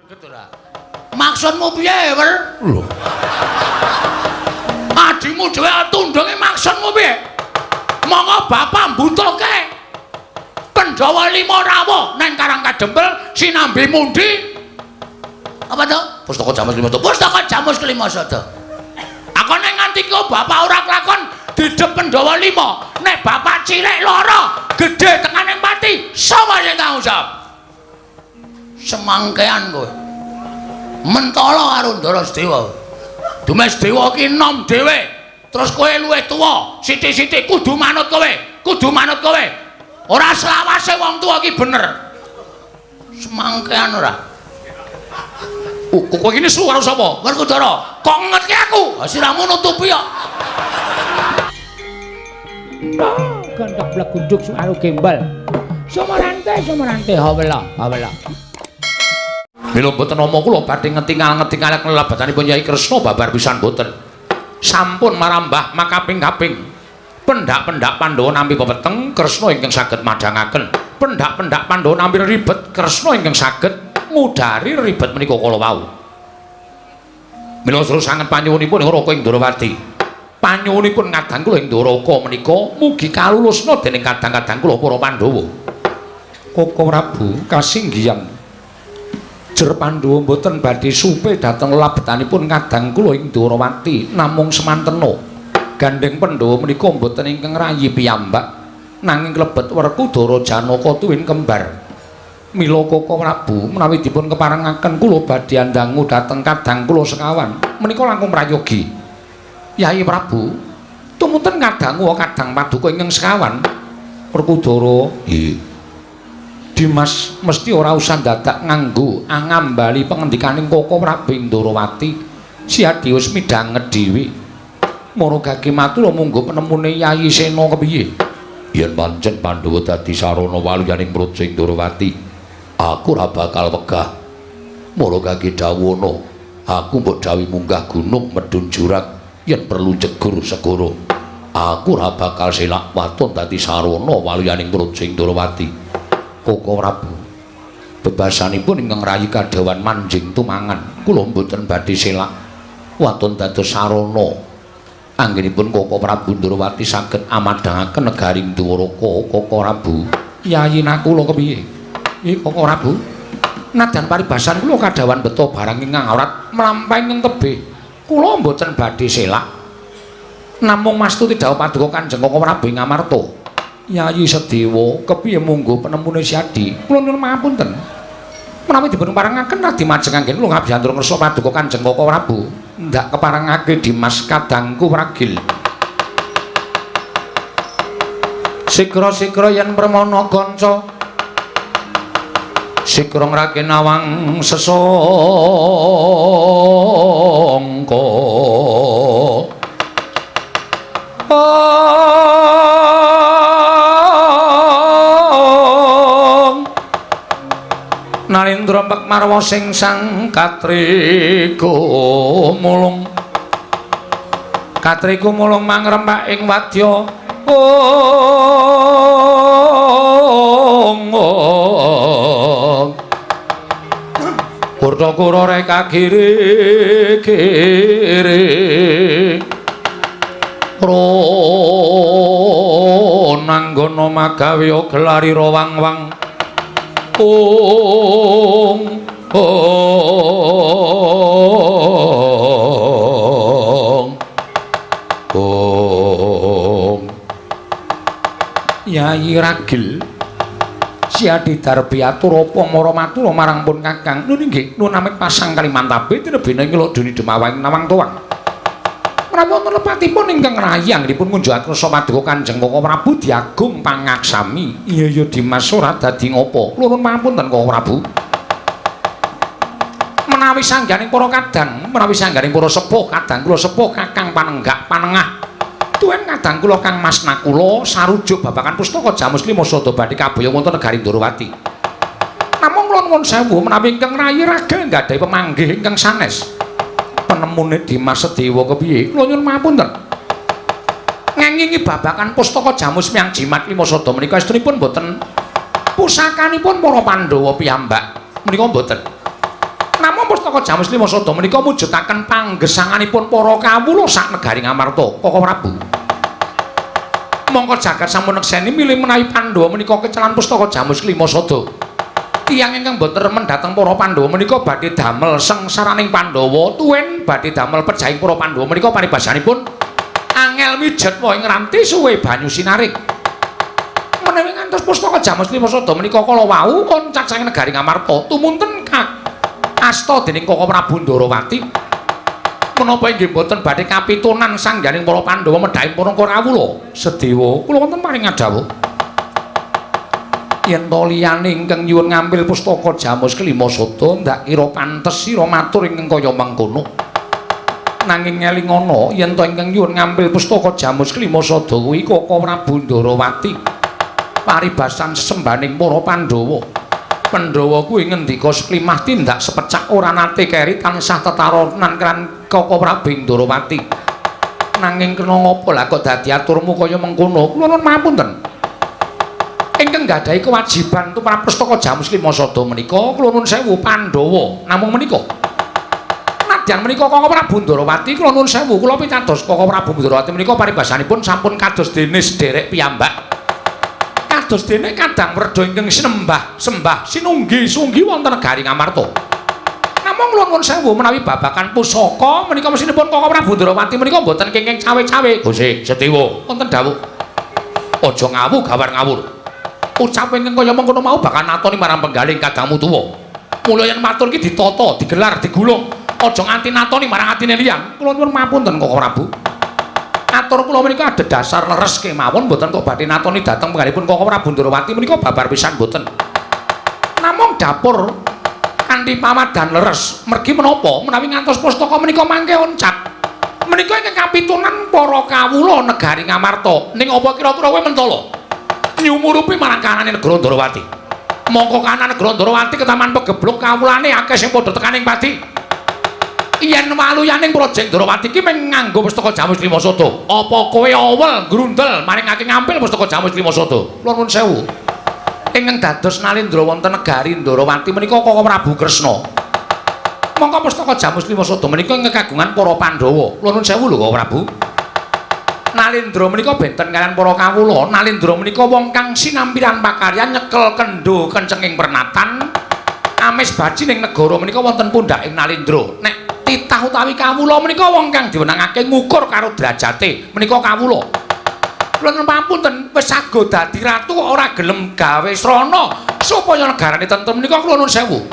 Greget ora? Maksudmu piye, Wer? Lho. Adimu dhewe tundunge maksudmu piye? Monggo bapak mbutuhke Pandhawa lima rawuh nang Karang Kadempel sinambi mundi. Apa to? Pustaka Jamus Kelima Sada. Pustaka Jamus Kelima Sada. Akone nganti kok bapak ora kelakon didep Pandhawa lima. Nek bapak cilik lara, gedhe tekaning pati, sapa sing tanggung jawab? Semangkean kowe. Mentala karo Ndara Sedewa. Dumes Dewa ki enom dhewe. Terus kowe luwih tuwa, sithik-sithik kudu manut kowe, kudu manut kowe. Ora selawase wong tuwa ki bener. Semangkean ora? Kowe iki nesu karo sapa? Werkudara. Kok ngetke aku? Siramu nutupi kok. Gontok blegunduk suaru gembel. Sumarante sumarante hawela hawela. Mila mboten nama kula badhe ngetingal-ngetingal kelebatanipun Yai Kresna babar pisan mboten. Sampun marambah makaping-kaping. Pendak-pendak Pandhawa nampi pepeteng Kresna ingkang saged madhangaken. Pendak-pendak Pandhawa nampi ribet Kresna ingkang saged ngudari ribet menika kala wau. Mila terus sanget panyuwunipun ing Raka ing Ndrawati. Panyuwunipun kadang kula ing Ndoraka menika mugi kalulusna dening kadang-kadang kula para Pandhawa. Koko Prabu kasinggihan. Jer Pandhawa mboten badhe supe dhateng labetanipun kadang kula ing Ndrawati namung semantena. Gandheng Pandhawa menika mboten ingkang rayi piyambak nanging klebet Werkudara Janaka tuwin kembar. Mila Koko Prabu menawi dipun keparengaken kula badhe andangu dhateng kadang kula sekawan menika langkung prayogi. Yai Prabu tumunten kadangu kadang paduka ingkang sekawan. Werkudara, nggih. Dimas mesti ora usah dadak nganggo angambali pengendikaning Koko Prabu ing Ndrawati. Siadi wis midhanget dhewe. Mara gage matur munggo penemune Yayi Sena kepiye? Yen pancen Pandhawa dadi sarana waluyaning praja ing Ndrawati, aku ora bakal wegah. Mara gage dawuhana, aku mbok dawuhi munggah gunung medhun jurang yen perlu jegur segara. Aku ora bakal selak waton dadi sarana waluyaning praja ing Ndrawati. Koko Prabu, bebasanipun ingkang rayi kadhawan manjing tumangan, kula mboten badhe selak waton dados sarana. Anggenipun Koko Prabu Ndrawati saged amadhangaken negari Dwaraka. Koko Prabu, Yayi Nakula kepiye? Nggih Koko Prabu, nadyan paribasan kula kadhawan beto barang ingkang awrat mlampahing ing tebih, kula mboten badhe selak. Namung mastuti dawuh paduka Kanjeng Koko Prabu ing Amarta. Yayi Sedewa kepiye munggo penemune Siadi? Kula nyuwun pangapunten. Menawi dipun parengaken radi majeng anggen kula ngabyantur ngersa paduka Kanjeng Koko Prabu. Ndak keparengake Dimas kadangku ragil. Sikra-sikra yen permana kanca, sikra ngrake nawang sesangka. Narendra Pek Marwa sing sang katriku mulung, katriku mulung mangrempak ing wadya. Ong ong kurta-kura reka kiri kiri ronanggana magawe gelarira wang-wang. Ong ong ong. Yayi Ragil Siadi Darbi atur apa mara matur marang pun Kakang. Nun inggih nun amit pasang Kalimantabe tinebene ing Lodoni Demawang Nawang Tuwang. Menawi wonten lepatipun ingkang rayang dipun ngunjukaken rasa paduka Kanjeng Koko Prabu diagung pangaksami. Iya ya Dimas ora dadi ngopo. Kula nuwun pangapunten Koko Prabu. Menawi sangganing para kadang, menawi sangganing para sepuh kadang kula sepuh Kakang panenggak panengah. Tuwin kadang kula Kang Mas Nakula sarujuk babagan pustaka Jamus Lima Sada badhe kabaya wonten negari Ndrawati. Namung kula nuwun sewu menawi ingkang rayi ragil nggadhahi pemanggih ingkang sanes. Penemune Dimas Sedewa kepiye? Kula nyuwun pangapunten. Ngengingi babagan pustaka Jamus Miang Jimat Lima Sada menika estunipun boten pusakanipun para Pandhawa piyambak. Menika mboten. Namung pustaka Jamus Lima Sada menika mujudaken panggesanganipun para kawula sak negari Ngamarta, Koko Prabu. Mongko jagat sampun nekseni milih menawi Pandhawa menika kecelan pustaka Jamus Lima Sada. Tiyang ingkang boten remen dhateng para Pandhawa menika badhe damel sengsaraning Pandhawa, tuwin badhe damel pejahing para Pandhawa menika paribasanipun angel mijet wae ngranti suwe banyu sinaring. Menawi ngantos pustaka Jamus Lima Sada menika kala wau oncat saking negari Ngamarta tumunten asta dening Koko Prabu Ndorowati. Menapa inggih boten badhe kapitunan sangganing para Pandhawa medhahing para Kawula? Sedewa, kula wonten paring ngadhawuh. Yen to liyane ingkang nyuwun ngambil pustaka Jamus Kelima Sada ndak kira pantes sira matur ingkang kaya mengkono. Nanging ngelingana yen to ingkang nyuwun ngambil pustaka Jamus Kelima Sada kuwi Koko Prabu Ndorowati. Paribasan sesembaning para Pandhawa. Pandhawa kuwi ngendika seklimah tindak sepecak ora nate keri tansah tetaronan kan Koko Prabu Ndorowati. Nanging kena ngapa lah kok dadi aturmu kaya mengkono? Kula nuwun mapunten. Ingkang nggadahi kewajiban tumrap pustaka Jamus Lima Sada menika kula nuwun sewu Pandhawa. Namung menika. Nadyan menika Koko Prabu Ndorowati kula nuwun sewu kula pitados Koko Prabu Ndorowati menika paribasanipun sampun kados dene sederek piyambak. Kados dene kadang werda ingkang sinembah sembah sinunggi sunggi wonten negari Ngamarta. Namung kula nuwun sewu menawi babagan pusaka menika mesinipun Koko Prabu Ndorowati menika mboten kenging cawe-cawe. Gusti Sedewa wonten dawuh. Aja ngawu gawar ngawur. Ucap ingkang kaya mengkono mau bakal natoni marang penggaling kadangmu tuwa. Mula yen matur iki ditata, digelar, digulung. Aja nganti natoni marang atine liyan. Kula nuwun mapunten Koko Prabu. Atur kula menika adhedhasar leres kemawon mboten kok badhe natoni dhateng penggalipun Koko Prabu Ndorowati menika babar pisan mboten. Namung dapur kanthi pamadan leres mergi menapa menawi ngantos pustaka menika mangke oncat. Menika ingkang kapitunan para kawula negari Ngamarta. Ning apa kira-kira kowe mentala nyumurupi marang kanane negara Ndorowati? Mongko kanan negara Ndorowati ketaman pegebluk kawulane akeh sing padha tekaning pati. Yen waluyaning Projek Ndorowati iki mung nganggo pustaka Jamus Lima Sada. Apa kowe awel grundel maringake ngampil pustaka Jamus Lima Sada? Kula nuwun sewu. Ingkang dados nalindra wonten negari Ndorowati menika Koko Prabu Kresna. Mongko pustaka Jamus Lima Sada menika ingkang kagungan para Pandhawa. Kula nuwun sewu lho Koko Prabu. Nalindra menika benten kaliyan para kawula. Nalindra menika wong kang sinampiran pakaryan nyekel kendho kencenging pernatan. Amis baji ning negara menika wonten pundhaking Nalindra. Nek titah utawi kawula menika wong kang diwenangake ngukur karo derajate menika kawula. Kula nuwun pamunten wis sago dadi ratu kok ora gelem gawe srana supaya negarane tentrem menika kula nuwun sewu.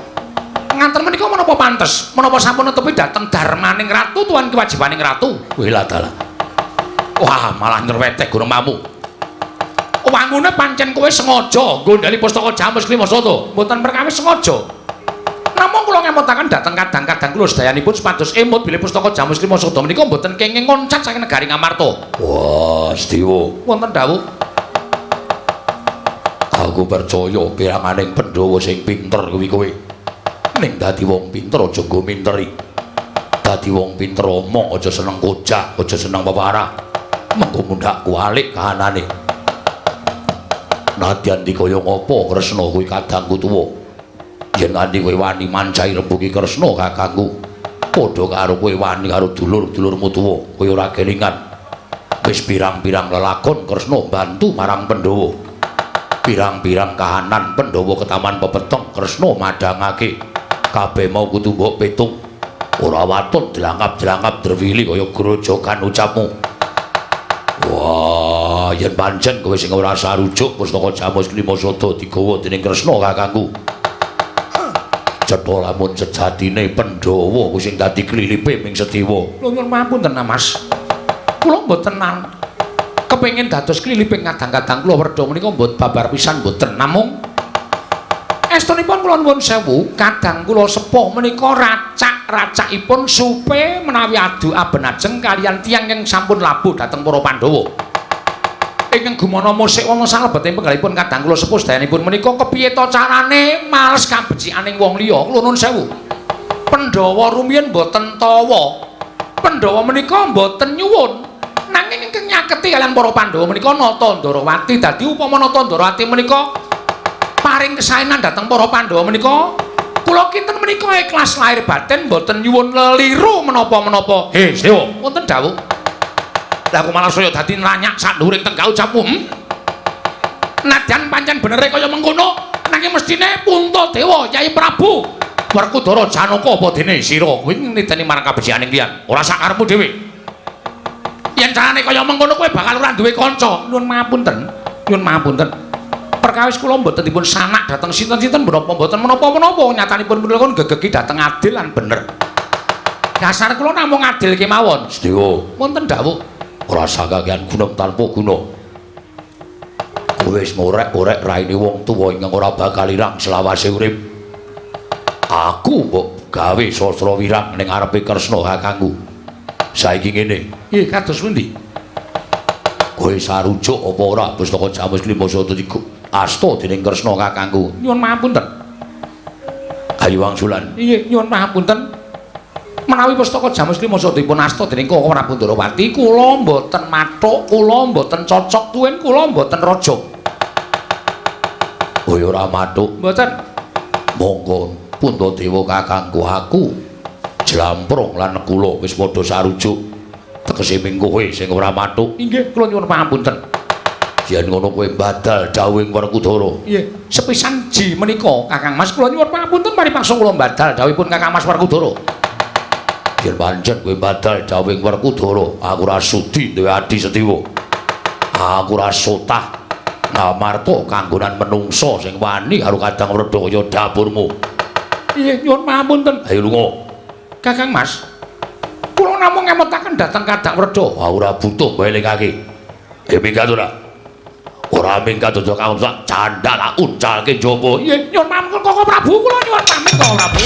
Nganten menika menapa pantes? Menapa sampun netepi dhateng darmaning ratu tuan kewajibaning ratu? Wih dalah. Wah, malah nyerweteh guremamu. Wangune pancen kowe sengaja nggondheli pustaka Jamus Lima Sada. Mboten perkawis sengaja. Namung kula ngemutaken dhateng kadang-kadang kula sedayanipun supados emut bilih pustaka Jamus Lima Sada menika mboten kenging ngoncat saking negari Ngamarta. Wah, Sedewa, wonten dawuh. Aku percaya piranganing Pandhawa sing pinter kuwi kowe. Ning dadi wong pinter aja nggo minteri. Dadi wong pinter omong aja seneng kojah, aja seneng peparah. Mengko mundhak kualik kahanane. Nadyan dikaya ngapa Kresna kuwi kadangku tuwa. Yen nganti kowe wani mancahi rembugi Kresna kakangku, padha karo kowe wani karo dulur-dulurmu tuwa, kowe ora kelingan. Wis pirang-pirang lelakon Kresna bantu marang Pandhawa. Pirang-pirang kahanan Pandhawa ketaman pepeteng Kresna madhangake. Kabeh mau kudu mbok pitung. Ora watun jelangkap-jelangkap drewili kaya grojogan ucapmu. Wah, yen pancen kowe sing ora sarujuk pustaka Jamus Lima Sada digawa dening Kresna kakangku. Cetha lamun sejatine Pandhawa kuwi sing dadi klilipe ming Sedewa. Kula nyuwun pamunten, Mas. Kula mboten kepengin dados kliliping kadang-kadang kula werda menika mbot babar pisan mboten. Namung estunipun kula nuwun sewu, kadang kula sepuh menika racak-racakipun supe menawi adu abenajeng kaliyan tiyang ingkang sampun labuh dhateng para Pandhawa. Ingkang gumana musik wonten salebeting penggalipun kadang kula sepuh sedayanipun menika kepiye ta carane males kabecikaning wong liya. Kula nuwun sewu. Pandhawa rumiyin mboten tawa. Pandhawa menika mboten nyuwun. Nanging ingkang nyaketi kaliyan para Pandhawa menika Nata Ndorowati. Dadi upama Nata Ndorowati menika paring kesaenan dhateng para Pandhawa menika Kula kinten menika ikhlas lahir batin mboten nyuwun leliru menapa-menapa. He, Sedewa, wonten dawuh. Lah aku malah saya dadi nranyak sak nduwuring tenggak ucapmu. Nadyan pancen benere kaya mengkono, nanging mestine Puntadewa Yai Prabu Werkudara Janaka apa dene sira kuwi niteni marang kabecikaning liyan. Ora sakarepmu dhewe. Yen carane kaya mengkono kowe bakal ora duwe kanca. Nyuwun mapunten. Nyuwun mapunten. Perkawis kula mboten dipun sanak dhateng sinten-sinten menapa mboten menapa-menapa nyatanipun kula gegegi dhateng adil lan bener. Dasar kula namung adil kemawon. Sedewa, wonten dawuh. Ora sakakean gunung tanpa guna. Kowe wis ngorek-orek raine wong tuwa ingkang ora bakal ilang selawase urip. Aku mbok gawe sastra wirang ning ngarepe Kresna kakangku. Saiki ngene. Nggih, kados pundi? Kowe sarujuk apa ora pustaka Jamus Klima Sata iku asta dening Kresna kakangku? Nyuwun mapunten. Ayo wangsulan. Nggih, nyuwun mapunten. Menawi pustaka Jamus Klima Sata dipun asta dening Koko Prabu Ndorowati, kula mboten mathuk, kula mboten cocok tuwin kula mboten raja. Kowe ora mathuk? Mboten. Monggo Puntadewa kakangku, aku jlamprung lan kula wis padha sarujuk. Tegese ming kowe sing ora mathuk. Inggih, kula nyuwun pangapunten. Yen ngono kowe badal dawuhing Werkudara. Nggih, sepisan ji menika Kakang Mas kula nyuwun pangapunten paripaksa kula badal dawuhipun Kakang Mas Werkudara. Yen pancen kowe badal dawuhing Werkudara, aku ora sudi duwe adi setiwa. Aku ora sotah ngamarta kanggonan menungsa sing wani karo kadang wredha kaya dapurmu. Nggih, nyuwun pangapunten. Ayo lunga. Kakang Mas, kula namung ngemutaken dhateng Kadang Wredha. Ah, ora butuh mbelingake. Minggat ora? Ora minggat aja kang sak candhak tak uncalke njaba. Nggih, nyuwun pangapunten Koko Prabu, kula nyuwun pamit Koko Prabu.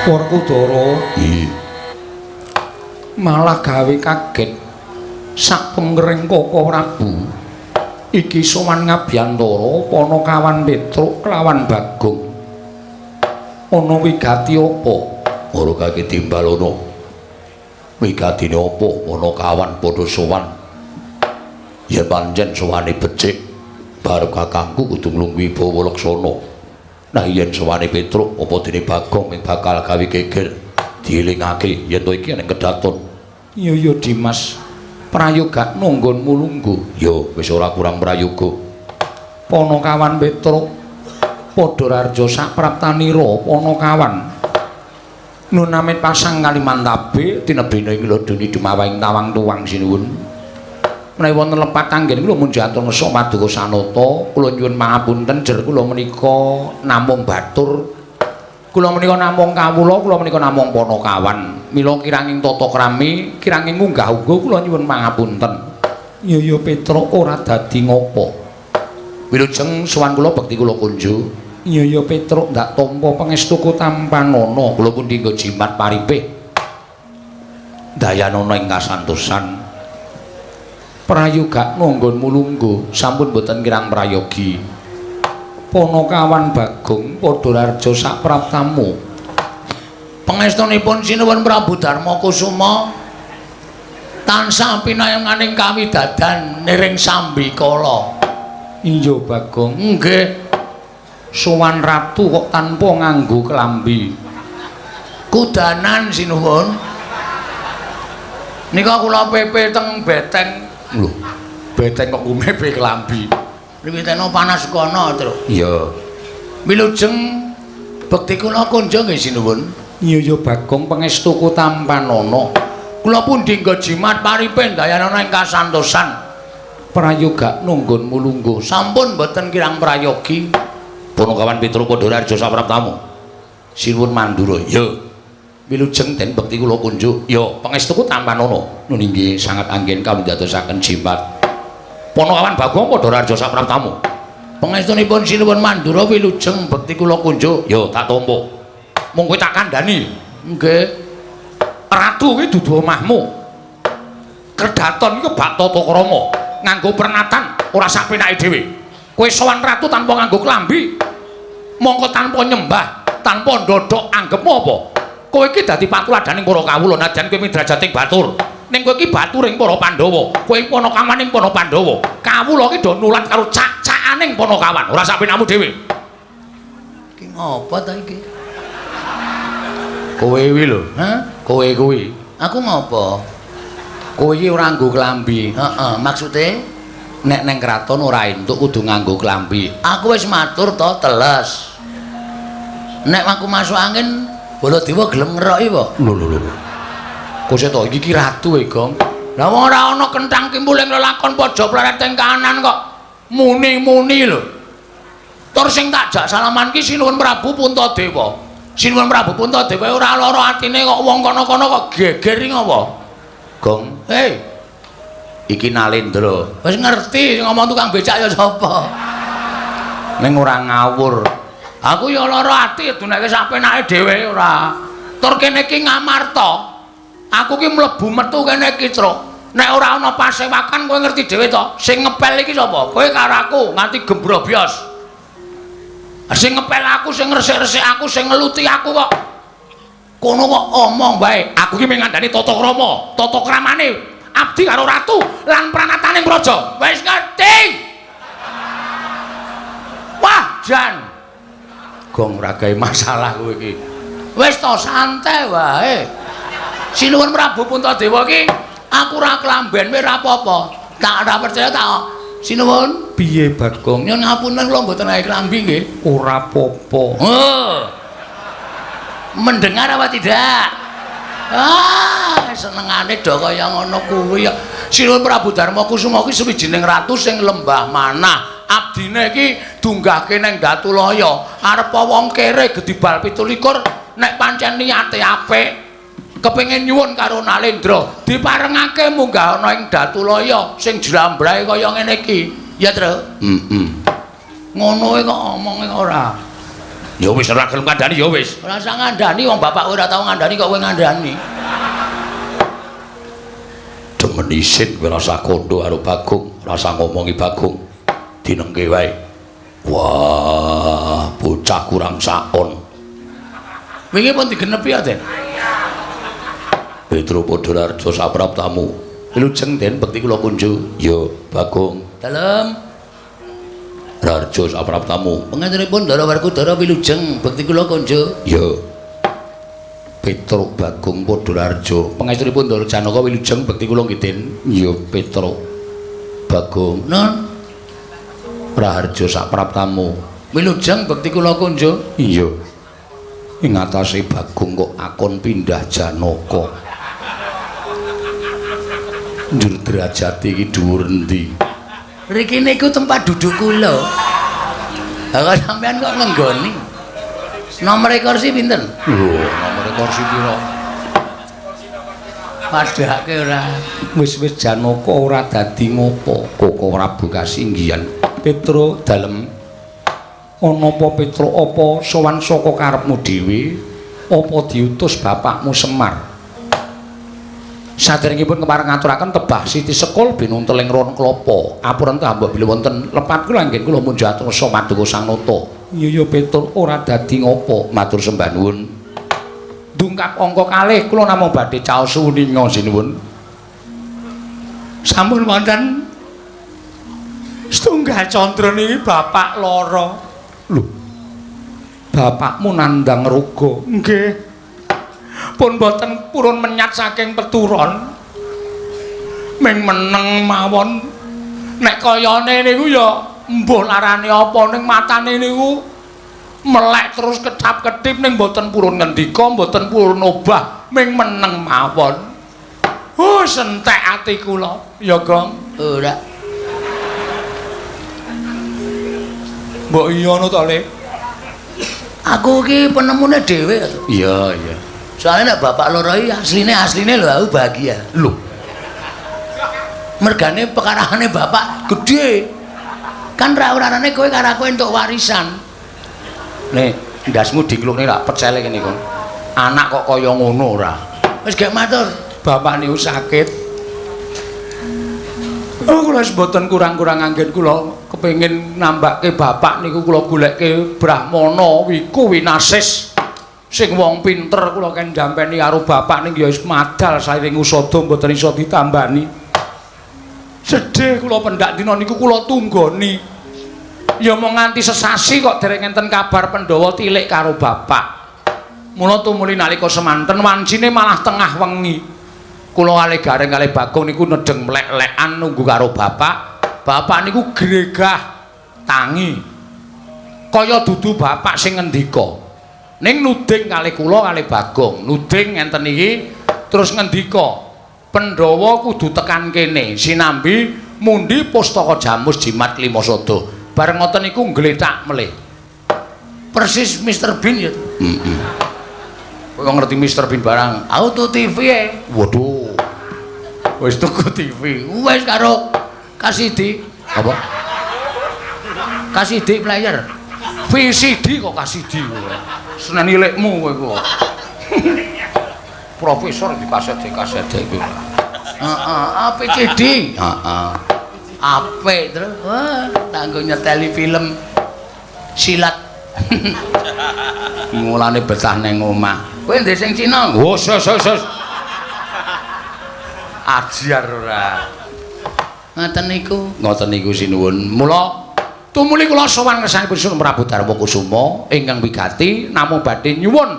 Werkudara malah gawe kaget sak pengering Koko Prabu iki sowan ngabyantara Panakawan Petruk kelawan Bagong. Ana wigati apa? Ora kake timbalono. Wigatine apa Panakawan padha sowan? Yen pancen sowane becik, bar kakangku kudu nglungguhi Bawa Laksana. Nah yen sowane Petruk apa dene Bagong ming bakal gawe geger dielingake yen to iki ning kedaton. Iya ya Dimas, prayogakno nggonmu lungguh. Ya wis ora kurang prayoga. Panakawan Petruk padha rarja sapraptanira Panakawan. Nun amit pasang Kalimantabe tinebene ing lodoni dumawahing tawang tuwang sinuwun. Menawi wonten lepat anggen kula munjatur ngesak paduka sanata, kula nyuwun pangapunten jer kula menika namung batur. Kula menika namung kawula, kula menika namung Panakawan. Mila kiranging tata krami, kiranging munggah-ungguh kula nyuwun pangapunten. Ya ya Petruk ora dadi ngopo. Wilujeng sowan kula bekti kula kunjuk. Ya ya Petruk ndak tampa pangestuku tampanana, kula pundi nggo jimat paripih. Dayanana ing kasantosan. Prayogakno nggonmu lungguh sampun boten kirang prayogi. Panakawan Bagong padha rarja sapraptamu. Pangestunipun sinuwun Prabu Darma Kusuma tansah pinayenganing kawidadan niring sambikala. Iya Bagong, nggih. Sowan ratu kok tanpa nganggo kelambi. Kudanan sinuwun. Nika kula pepe teng beteng. Lho, beteng kok kumepe kelambi. Wiwitana panas kono, Truk. Iya. Wilujeng bekti kula kunjung nggih sinuwun. Iya ya Bagong pangestuku tampanana. Kula pundi nggo jimat paripe dayanana ing kasantosan. Prayogakno nggonmu lungguh. Sampun mboten kirang prayogi. Panakawan Petruk padha rarja sapraptamu. Sinuwun Mandura. Iya. Wilujeng den bekti kula kunjuk. Ya, pangestuku tampanana. Nun inggih sangat anggen kawindadosaken jimat. Panakawan Bagong padha rarja sapraptamu. Pangestunipun sinuwun Mandura wilujeng bekti kula kunjuk. Ya, tak tampa. Mung kowe tak kandhani. Nggih. Ratu kuwi dudu omahmu. Kedaton iku bak tata krama, nganggo pernatan ora sak penake dhewe. Kowe sowan ratu tanpa nganggo klambi. Mongko tanpa nyembah Tanpa ndodhok anggepmu apa? Kowe iki dadi patuladaning para kawula najan kowe midrajating batur. Ning kowe iki baturing para Pandhawa. Kowe panakawaning para Pandhawa. Kawula iki do nulat karo cak-cakaning panakawan. Ora sak penamu dhewe. Iki ngopo ta iki? Kowe kuwi lho. Hah? Kowe kuwi. Aku ngopo? Kowe iki ora nganggo klambi. Heeh, maksude nek neng kraton ora entuk kudu nganggo klambi. Aku wis matur to teles. Nek aku masuk angin Baladewa gelem ngeroki apa? Lho lho lho. Kose to iki ki ratu e, Gong. Lah wong ora ana kenthang kimpul ing lelakon pojok pleret ing kanan kok muni-muni lho. Tur sing tak jak salaman ki Sinuwun Prabu Puntadewa. Sinuwun Prabu Puntadewa ora lara atine kok wong kono-kono kok geger iki ngopo? Gong, hei. Iki Nalendra. Wis ngerti sing ngomong tukang becak ya sapa. Ning ora ngawur. Aku ya lara ati duneke sak penake dhewe ora. Tur kene iki Ngamarta. Aku ki mlebu metu kene iki, Truk. Nek ora ana pasewakan kowe ngerti dhewe to. Sing ngepel iki sapa? Kowe karo aku nganti gembrobyos. Sing ngepel aku, sing ngresik-resik aku, sing ngeluti aku kok. Kono kok omong wae. Aku ki mung ngandani tata krama, tata kramane abdi karo ratu lan pranataning praja. Wis ngerti. Wah, jan. Gong ora gawe masalah kowe iki. Wis to santai wae. Sinuwun Prabu Puntadewa iki aku ora klamben wae ora apa-apa. Tak ora percaya tak. Sinuwun, piye Bagong? Nyuwun ngapunten kula mboten gawe klambi nggih. Ora apa-apa. Oh. Mendengar apa tidak? Ah, senengane do kaya ngono kuwi ya. Sinuwun Prabu Darma Kusuma ki suwijining ratu sing lembah manah. Abdine iki dunggahke nang Datulaya. Arep wong kere gedibal 27 nek pancen niate apik kepengin nyuwun karo Nalendra diparengake munggah ana ing Datulaya sing jlambrahe kaya ngene iki. Ya, Tru. Heeh. Ngono kok omonge ora. Ya wis ora gelem kandhani ya wis. Ora usah ngandani wong bapak ora tau ngandani kok kowe ngandani. Demen isin kowe rasa kondo karo Bagong, rasa ngomongi Bagong. Dinengke wae. Wah, bocah kurang sakon. Wingi pun digenepi ya, Den. Petro Podolarjo sapraptamu. Wilujeng Den bekti kula kunju. Ya, Bagong. Dalem. Rarjo sapraptamu. Pangantenipun Ndara Werkudara wilujeng bekti kula kunju. Ya. Petro Bagong Podolarjo. Pangestunipun Ndara Janaka wilujeng bekti kula nggih Den. Ya, Petro Bagong. Nun. Raharjo sapraptamu. Wilujeng bekti kula kunju. Iya. Ing atase Bagong kok akon pindah Janaka. Njur derajate iki dhuwur endi? Riki niku tempat duduk kula. Lah kok sampean kok ngenggoni? Nomor kursi pinten? Lho, nomor kursi pira? Padhake ora. Wis-wis Janaka ora dadi ngopo. Koko Prabu kasinggihan. Petro dalem ana apa Petro apa sowan saka karepmu dhewe apa diutus bapakmu Semar? Saderengipun kepareng ngaturaken tebah siti sekul binunteling ron klapa. Apuran tambah bilih wonten lepat kula anggen kula munjat rasa maduka Sang Nata. Iya ya Petro ora dadi ngopo matur sembah nuwun. Dungkap angka kalih kula namung badhe caos uninga sinuwun. Sampun wonten setunggal candra niki bapak lara. Lho. Bapakmu nandhang roga. Nggih. Pun boten purun menyat saking peturon. Ming meneng mawon. Nek kayane niku ya mbuh larane apa ning matane niku melek terus kedap-kedip ning boten purun ngendika, boten purun obah, ming meneng mawon. Oh, sentek ati kula. Ya, Gong. Ora. Mbok iya ngono to, Le? Aku iki penemune dhewe to. Iya, iya. Soalnya nek bapak loro iki asline lho aku bahagia. Lho. Mergane pekarane bapak gedhe. Kan ra urarane kowe karo aku entuk warisan. Nek ndasmu diklukne lak pecele kene kok. Anak kok kaya ngono ora? Wis gek matur. Bapak niku sakit. Oh, kula wis mboten kurang-kurang anggen kula kepengin nambake bapak niku kula goleke brahmana wiku winasis. Sing wong pinter kula ken jampeni karo bapak ning ya wis madal sairing usada mboten iso ditambani. Sedih kula pendak dina niku kula tunggoni. Ya mung nganti sesasi kok dereng enten kabar Pandhawa tilik karo bapak. Mula tumuli nalika semanten wancine malah tengah wengi. Kula kalih Gareng kalih Bagong niku nedheng mlek-lekan nunggu karo bapak. Bapak niku gregah tangi. Kaya dudu bapak sing ngendika. Ning nuding kalih kula kalih Bagong, nuding ngenten iki terus ngendika, Pandhawa kudu tekan kene sinambi mundi pustaka Jamus Jimat Klimasada. Bareng ngoten niku nglethak melih. Persis Mr Bean ya. Heeh. Kowe ngerti Mr Bean barang? Auto TV e. Waduh. Wis tuku TV. Wis karo KCD. Apa? KCD player. VCD kok KCD. Seneni lekmu kowe kok. Profesor di kaset iki. Heeh, APCD. Heeh. Apik terus. Wah, tak nggo nyeteli film silat. Mulane betah ning omah. Kowe ndek sing Cina? Oh, sos sos sos. Ajar ora. Ngoten niku. Ngoten niku sinuwun. Mula tumuli kula sowan ngersanipun Sunan Prabu Darma Kusuma ingkang wigati namung badhe nyuwun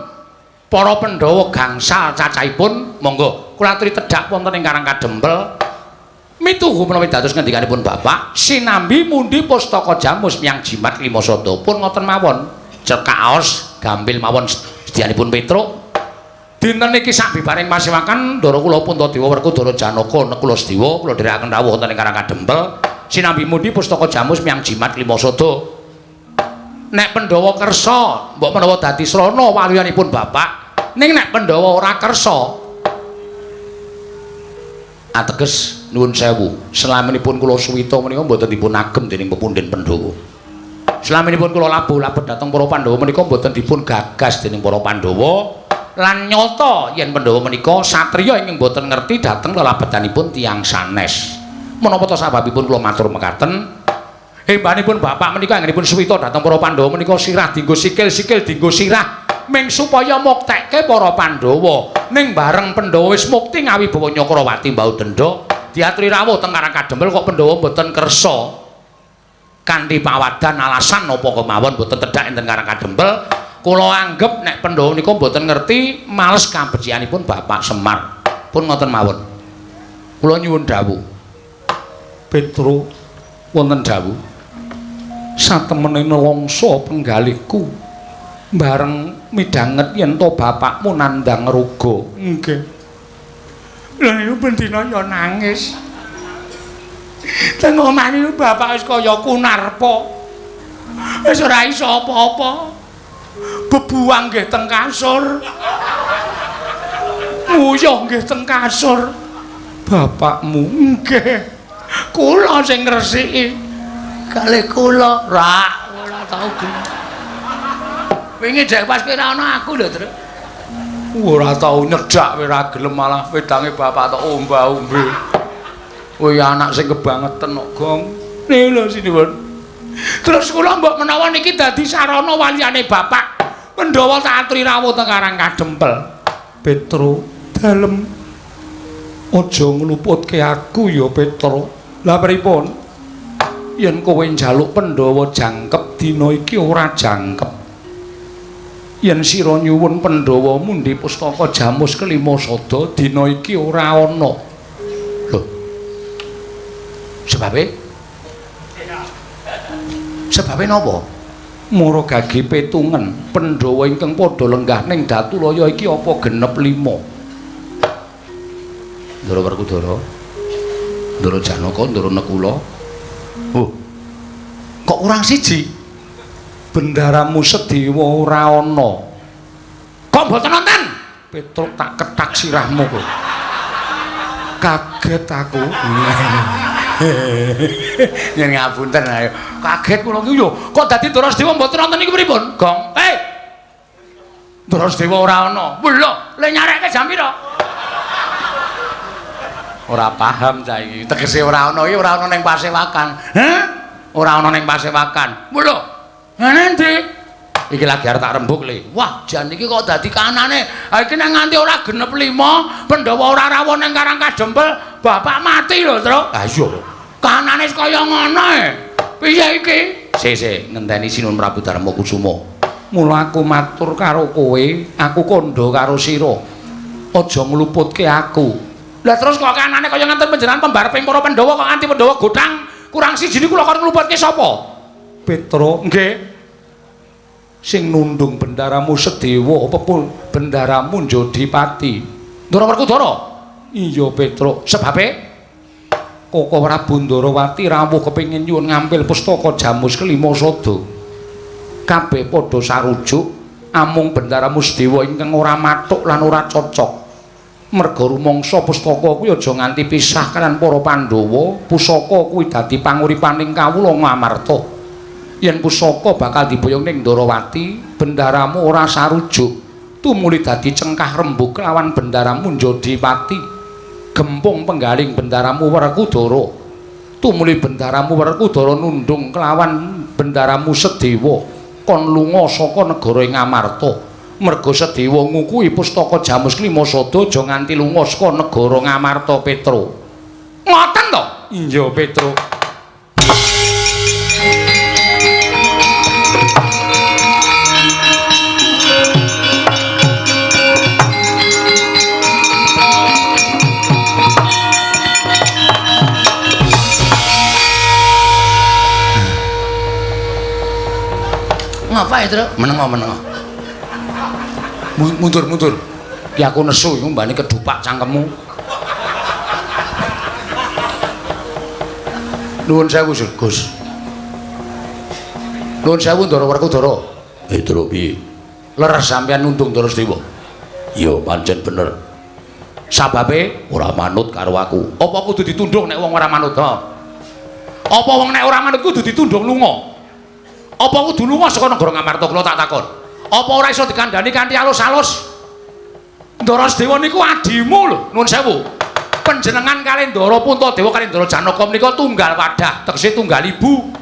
para Pandhawa gangsal cacahipun monggo kula aturi tedhak wonten ing Karang Kadempel mituhu menawi dados ngendikanipun bapak sinambi mundi pustaka Jamus miyang Jimat Klimasada pun ngoten mawon cekaos gambil mawon sedyanipun Petruk dinten iki sabibaring pasewakan ndara kula Puntadewa Werkudara Janaka Nekula Sedewa kula dherekaken rawuh wonten ing Karang Kadempel sinambi mundi pustaka Jamus miyang Jimat Klimasada. Nek Pandhawa kersa mbok menawa dadi srana waluyanipun bapak, ning nek Pandhawa ora kersa ateges nuwun sewu selaminipun kula suwita menika mboten dipun agem dening pepundhen Pandhawa. Selaminipun kula labuh-labuh dhateng para Pandhawa menika mboten dipun gagas dening para Pandhawa lan nyata yen Pandhawa menika satriya ingkang mboten ngerti dhateng lelabetanipun tiyang sanes. Menapa ta sababipun kula matur mekaten? Hembanipun bapak menika anggenipun suwita dhateng para Pandhawa menika sirah dienggo sikil, sikil dienggo sirah ming supaya muktekke para Pandhawa. Ning bareng Pandhawa wis mukti ngawibawa Nyakrawati mbau denda, diaturi rawuh teng Karang Kadempel kok Pandhawa mboten kersa. Kanthi pawadan alasan napa kemawon mboten tedhak enten Karang Kadempel, kula anggep nek Pandhawa nika mboten ngerti males kabecikanipun Bapak Semar. Pun ngoten mawon. Kula nyuwun dawuh. Petro wonten dawuh satemene nelongso penggalihku bareng midhanget yen to bapakmu nandhang roga. Nggih. Lha niku bendina ya nangis. Teng omah niku bapak wis kaya kunarpa. Wis ora iso apa-apa. Bebuang nggih teng kasur. Nguyuh nggih teng kasur. Bapakmu nggih. Kula sing ngresiki. Kalih kula, rak ora tau gelem. Wingi dek pas kowe ora ana aku lho, Tru. Ora tau nyedhak kowe ora gelem malah wedange bapak tok omba-ombe. Kowe anak sing kebangeten kok, Gong. Niku lho sinuwun. Terus kula mbok menawa niki dadi sarana waliyane bapak. Pandhawa tak aturi rawuh teng Karang Kadempel. Petro, dalem aja ngluputke aku ya, Petro. Lah pripun? Yen kowe njaluk Pandhawa jangkep dina iki ora jangkep. Yen sira nyuwun Pandhawa mundi pustaka Jamus Klimasada dina iki ora ana. Lho. Sebabe? Sebabe napa? Mara gage petungen Pandhawa ingkang padha lenggah ning Datulaya iki apa genep 5. Ndara Werkudara, Ndara Janaka, Ndara Nekula. Oh. Kok kurang siji? Bendaramu Sedewa ora ana. Kok mboten wonten? Petruk tak kethak sirahmu kok. Kaget aku. Yen ngapunten ayo. Kaget kula iki yo. Kok dadi Ndara Sedewa mboten wonten niku pripun? Gong. Hei. Ndara Sedewa ora ana. Lho, le nyarekke jam pira? Ora paham cah iki. Tegese ora ana iki ora ana ning pasewakan. Hah? Ora ana ning pasewakan. Lho. Lah endi? Iki lagi arep tak rembug le. Wah, jan iki kok dadi kanane. Ha iki nek nganti ora genep 5, Pandhawa ora rawuh ning Karang Kadempel, bapak mati lho, Truk. Ha iya. Kanane kaya ngono e. Piye iki? Sik, sik, ngenteni Sinuwun Prabu Darma Kusuma. Mula aku matur karo kowe, aku kandha karo sira. Aja ngluputke aku. Lah terus kok kanane kaya ngenten panjenengan pembareping para Pandhawa kok nganti Pandhawa gothang kurang siji niku lho kon ngluputke sapa? Petro, nggih. Sing nundung bendaramu Sedewa apa bendaramu Njodipati? Ndara Werkudara. Iya, Petro. Sebabe Koko Prabu Ndarawati rawuh kepengin nyuwun ngampil pustaka Jamus kelima sada. Kabeh padha sarujuk amung bendaramu Sedewa ingkang ora mathuk lan ora cocok. Merga rumangsa pustaka kuwi aja nganti pisah kalian para Pandhawa, pusaka kuwi dadi panguripaning kawula Ngamarta. Yen pusaka bakal diboyong ning Ndarawati, bendaramu ora sarujuk, tumuli dadi cengkah rembug kelawan bendaramu Njodipati. Gempung penggaling bendaramu Werkudara, tumuli bendaramu Werkudara nundung kelawan bendaramu Sedewa, kon lunga saka negara ing Ngamarta. Merga Sedewa ngukuhi pustaka Jamus Klima Sada aja nganti lunga saka negara Ngamarta, Petro. Ngoten to? Iya, Petro. Ngapa ya, Truk? Menengo, menengo. Mundur, mundur. Ki aku nesu iku mbane kedupak cangkemmu. Nuwun sewu, Gus. Nuwun sewu Ndara Werkudara. Truk piye? Leres sampeyan nundung Ndara Sedewa. Ya pancen bener. Sababe ora manut karo aku. Apa kudu ditundung nek wong ora manut, ha? Apa wong nek ora manut kudu ditundung lunga? Apa kudu lunga saka negara Ngamarta kula tak takon? Apa ora iso dikandhani kanthi alus-alus? Ndara Sedewa niku adimu lho, nuwun sewu. Panjenengan kalih Ndara Puntadewa kalih Ndara Janaka menika tunggal wadah, tegese tunggal ibu.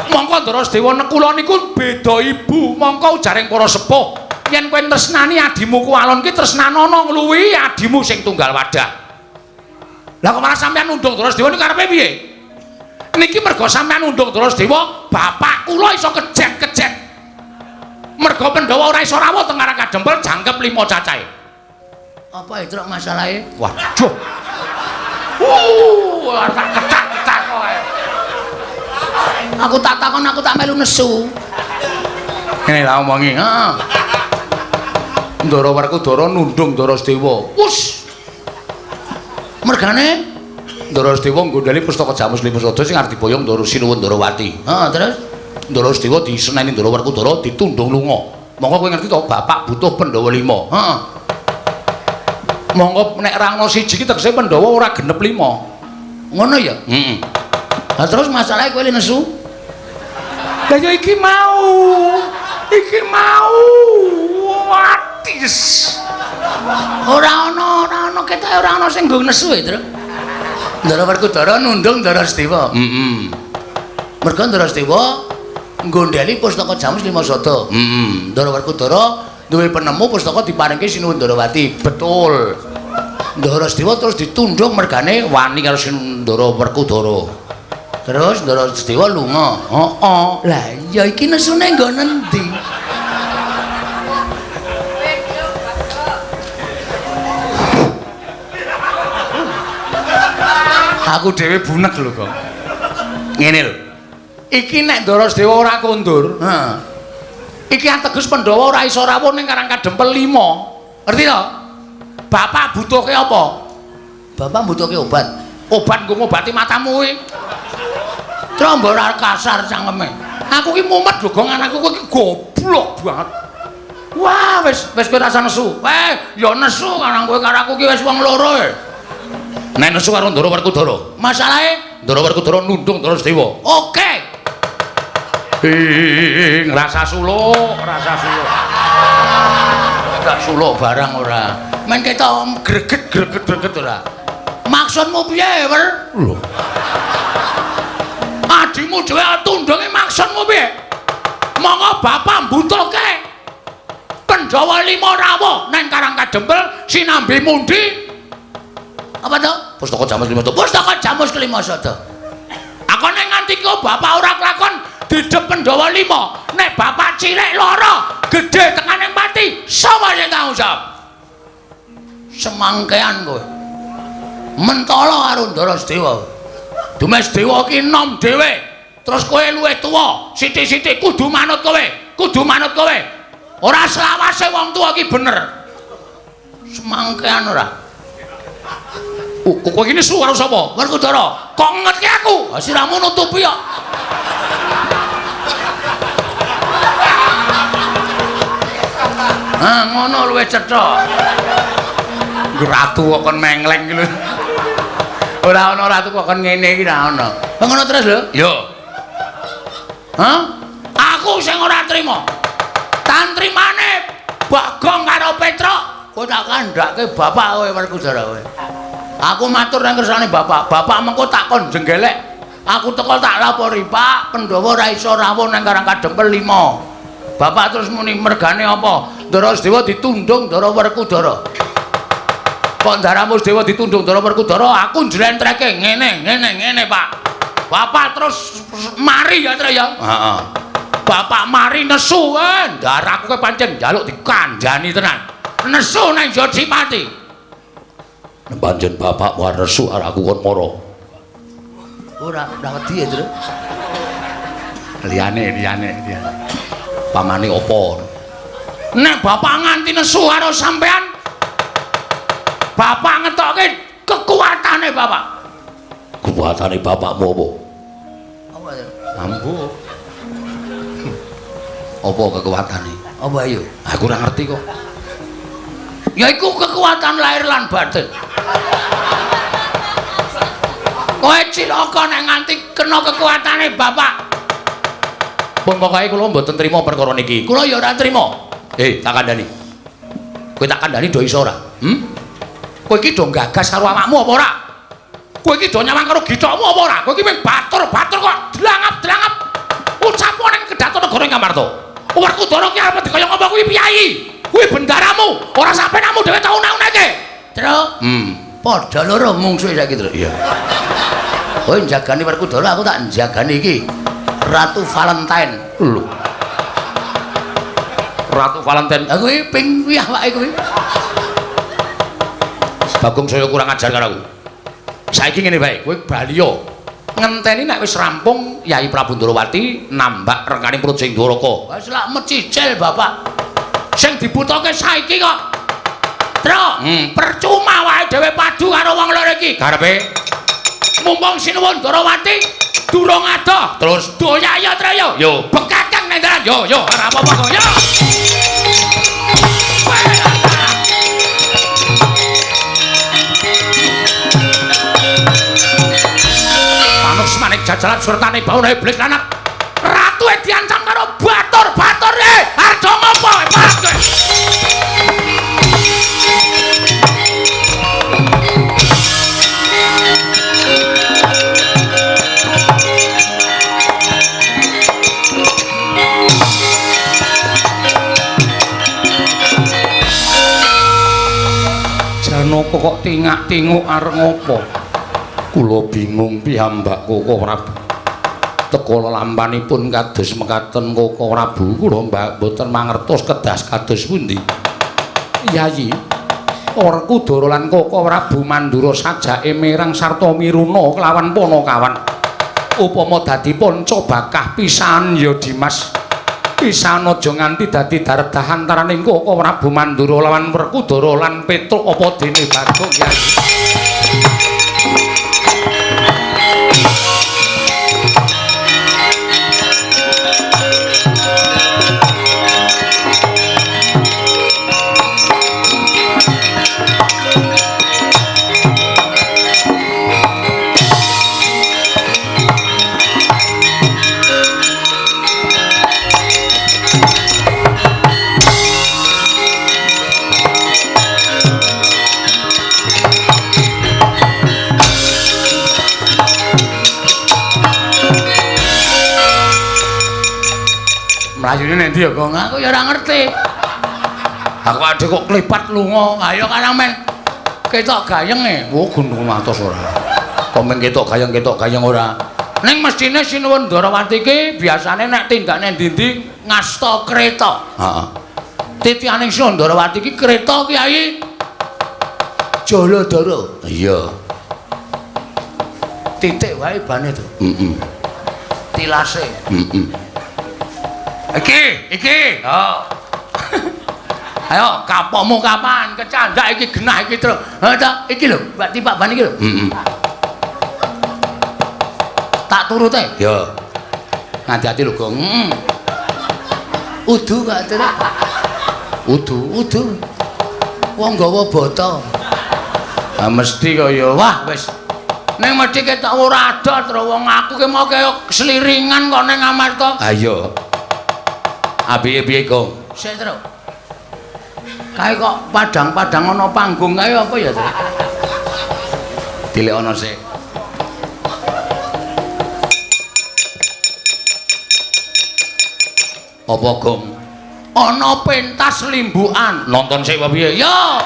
Mongko Ndara Sedewa nekula niku beda ibu, mongko ujaring para sepuh. Yen kowe tresnani adimu kuwalon ki tresnanono ngluwihi adimu sing tunggal wadah. Lah kok malah sampeyan nundung Ndara Sedewa niku karepe piye? Niki merga sampeyan nundung Ndara Sedewa, bapak kula iso kejet-kejet. Merga Pandhawa ora iso rawuh teng Karang Kadempel jangkep 5 cacahe. Apa itu masalahe? Waduh. Tak kecak-kecak kowe. Aku tak takon, aku tak melu nesu. Ngene lah omongi, heeh. Ndara Werkudara nundung Ndara Sedewa. Wus. Mergane Ndara Sedewa nggondheli pustaka Jamus Lima Sada sing arep diboyong Ndara Sinuwun Ndarawati. Heeh, terus Ndara Sedewa diseneni Ndara Werkudara ditundung lunga. Monggo kowe ngerti to, bapak butuh Pandhawa 5. Heeh. Monggo nek ra ono siji ki tegese Pandhawa ora genep 5. Ngono ya? Heeh. Lah terus masalahe kowe nesu? Lah ya iki mau. Iki mau. Watis. Ora ono, ora ono ketoke ora ono sing nggo nesu e, Truk. Ndara Werkudara nundung Ndara Sedewa. Heeh. Merga Ndara Sedewa nggondheli pustaka Jamus Lima Sada. Heeh. Ndara Werkudara duwe penemu pustaka diparingke Sinuwun Ndarawati. Betul. Ndara Sedewa terus ditundung mergane wani karo Ndara Werkudara. Terus Ndara Sedewa lunga. Heeh. Lah iya iki nesune nggo nendi? Aku dhewe bunek lho kok. Ngene lho. Iki nek Ndara Sedewa ora kondur, heeh. Iki ateges Pandhawa ora iso rawuh ning Karang Kadempel 5. Ngerti to? Bapak butuhke apa? Bapak butuhke obat. Obat nggo ngobati matamu kuwi. Trombo ora kasar cangkeme. Aku ki mumet lho, Gong, anakku kowe ki goblok banget. Wah, wis wis kowe rasa nesu. Ya nesu karang kowe karo aku ki wis wong loro e. Nek nesu karo Ndara Werkudara. Masalahe Ndara Werkudara nundung Ndara Sedewa. Oke. Rasa suluk, rasa suluk. Gak suluk barang ora. Men ketok greget greget greget ora. Maksudmu piye, Wer? Lho. Adimu dhewe tundunge maksudmu piye? Monggo bapak mbutuhke Pandhawa 5 rawuh nang Karang Kadempel sinambi mundi apa to? Pustaka Jamus Kelima Sada. Pustaka Jamus Kelima Sada. Akone nganti ku bapak ora kelakon didep Pandhawa 5. Nek bapak cilik lara, gedhe tekane pati, sapa sing tanggung jawab? Semangkean kowe. Mentala karo Ndara Sedewa. Dumes Dewa ki enom dhewe. Terus kowe luwih tuwa, sithik-sithik kudu manut kowe, kudu manut kowe. Ora selawase wong tuwa ki bener. Semangkean ora. Kowe iki nesu karo sapa? Werkudara. Kok ngetke aku? Ha sirahmu nutupi kok. Ha ngono luwih cetha. Ratu kok kon mengleng iki lho. Ora ana ratu kok kon ngene iki ora ana. Ha ngono terus lho. Yo. Hah? Aku sing ora trima. Tantrimane Bagong karo Petruk, kowe tak kandhake bapak kowe Werkudara kowe. Aku matur nang kersane bapak. Bapak mengko tak kon jenggelek. Aku teko tak lapori, Pak, Pandhawa ora iso rawuh nang Karang Kadempel 5. Bapak terus muni mergane apa? Ndara Sedewa ditundung Ndara Werkudara. Kok ndaramu Sedewa ditundung Ndara Werkudara, aku njlentreke ngene, ngene, ngene, Pak. Bapak terus mari ya, Tru ya. Heeh. Bapak mari nesu, ndaraku kowe pancen njaluk dikandhani tenan. Nesu nang Jodipati. Pancen bapak war nesu arek aku kon mara. Ora, ora wedi ya, Tru. Liyane, liyane, liyane. Pamane apa? Nek bapak nganti nesu karo sampean, bapak ngetokke kekuatane bapak. Kekuatane bapakmu apa? Apa ya? Ambu. Apa kekuatane? Apa ayo? Aku ora ngerti kok. Ya iku kekuatan lahir lan batin. Kowe cilaka nek nganti kena kekuatane bapak. Pun pokoke kula mboten trima perkara niki. Kula ya ora trima. Tak kandhani. Kowe tak kandhani do iso ora? Hmm? Kowe iki do gagas karo awakmu apa ora? Kowe iki do nyawang karo githokmu apa ora? Kowe iki mung batur-batur kok dlangap-dlangap. Ucapo ning kedaton negara Ngamarta. Werkudara ki arep dikaya ngapa kuwi piyayi? Kuwi bendaramu, ora sampenamu dhewe tau una-unake. Tru. Padha loro mungsuhe saiki, Tru. Iya. Kowe njagani Werkudara, aku tak njagani iki. Ratu Valentine. Lho. Ratu Valentine. Lah kuwi ping kuwi awake kuwi. Bagong saya kurang ajar karo aku. Saiki ngene wae, kowe bali yo. Ngenteni nek wis rampung Yai Prabu Ndorowati nambak rengkaning Praja ing Dwaraka. Wis lak mecicil bapak. Sing dibutuhke saiki kok. Tru, percuma wae dhewe padu karo wong loro iki. Karepe mumpung Sinuwun Ndorowati durung adoh, terus doyaya Traya. Yo, bekakang nang dalan. Yo, yo, ora apa-apa kok. Yo. Panus manik jajalan surtane baune iblis lanang. Ratue diancam karo batur-batur e. Arep ngopo? Pak. Janaka kok tingak-tinguk arep ngopo? Kula bingung piyambak Koko Prabu. Teka lelampanipun kados mekaten Koko Prabu, kula mboten mangertos kedas kados pundi. Yayi, Werkudara lan Koko Prabu Mandura sajake merang sarta miruna kelawan Panakawan. Upama dadi panca bakah pisan ya Dimas. Pisan aja nganti dadi daredah antaraning Koko Prabu Mandura lawan Werkudara lan Petruk apa dene Bagong Yayi. Nek ndi ya, Gong? Aku ya ora ngerti. Aku ade kok klepat lunga. Ayo karang men ketok gayenge. Oh, gunung atos ora. Kok men ketok gayeng ora. Ning mestine Sinuwun Ndarawati iki biasane nek tindakne ndi-ndi ngasta kreta. Heeh. Titianing Sinuwun Ndarawati iki kreta Kyai Jaladara. Iya. Titik wae bane to. Heeh. Tilase. Heeh. Iki, iki. Oh. Ayo kapokmu kapan? Kecandak iki genah iki, Tru. Ha ta, iki lho, mbak tipak ban iki lho. Heeh. Tak turute. Ya. Ngati-ati lho, Gong. Heeh. Udu kok, Tru. Udu, udu. Wong nggawa bata. Ha mesti kaya wah wis. Ning mesti ketok ora ada, Tru. Wong aku ki mau kaya sliringan kok ning Amarta. Ha iya. Apiye piye, Gong? Sik, Tru. Kae kok padang-padang ana panggung kae apa ya, Tru? Tilik ana sik. Apa, Gong? Ana pentas limbukan. Nonton sik apa piye? Ya.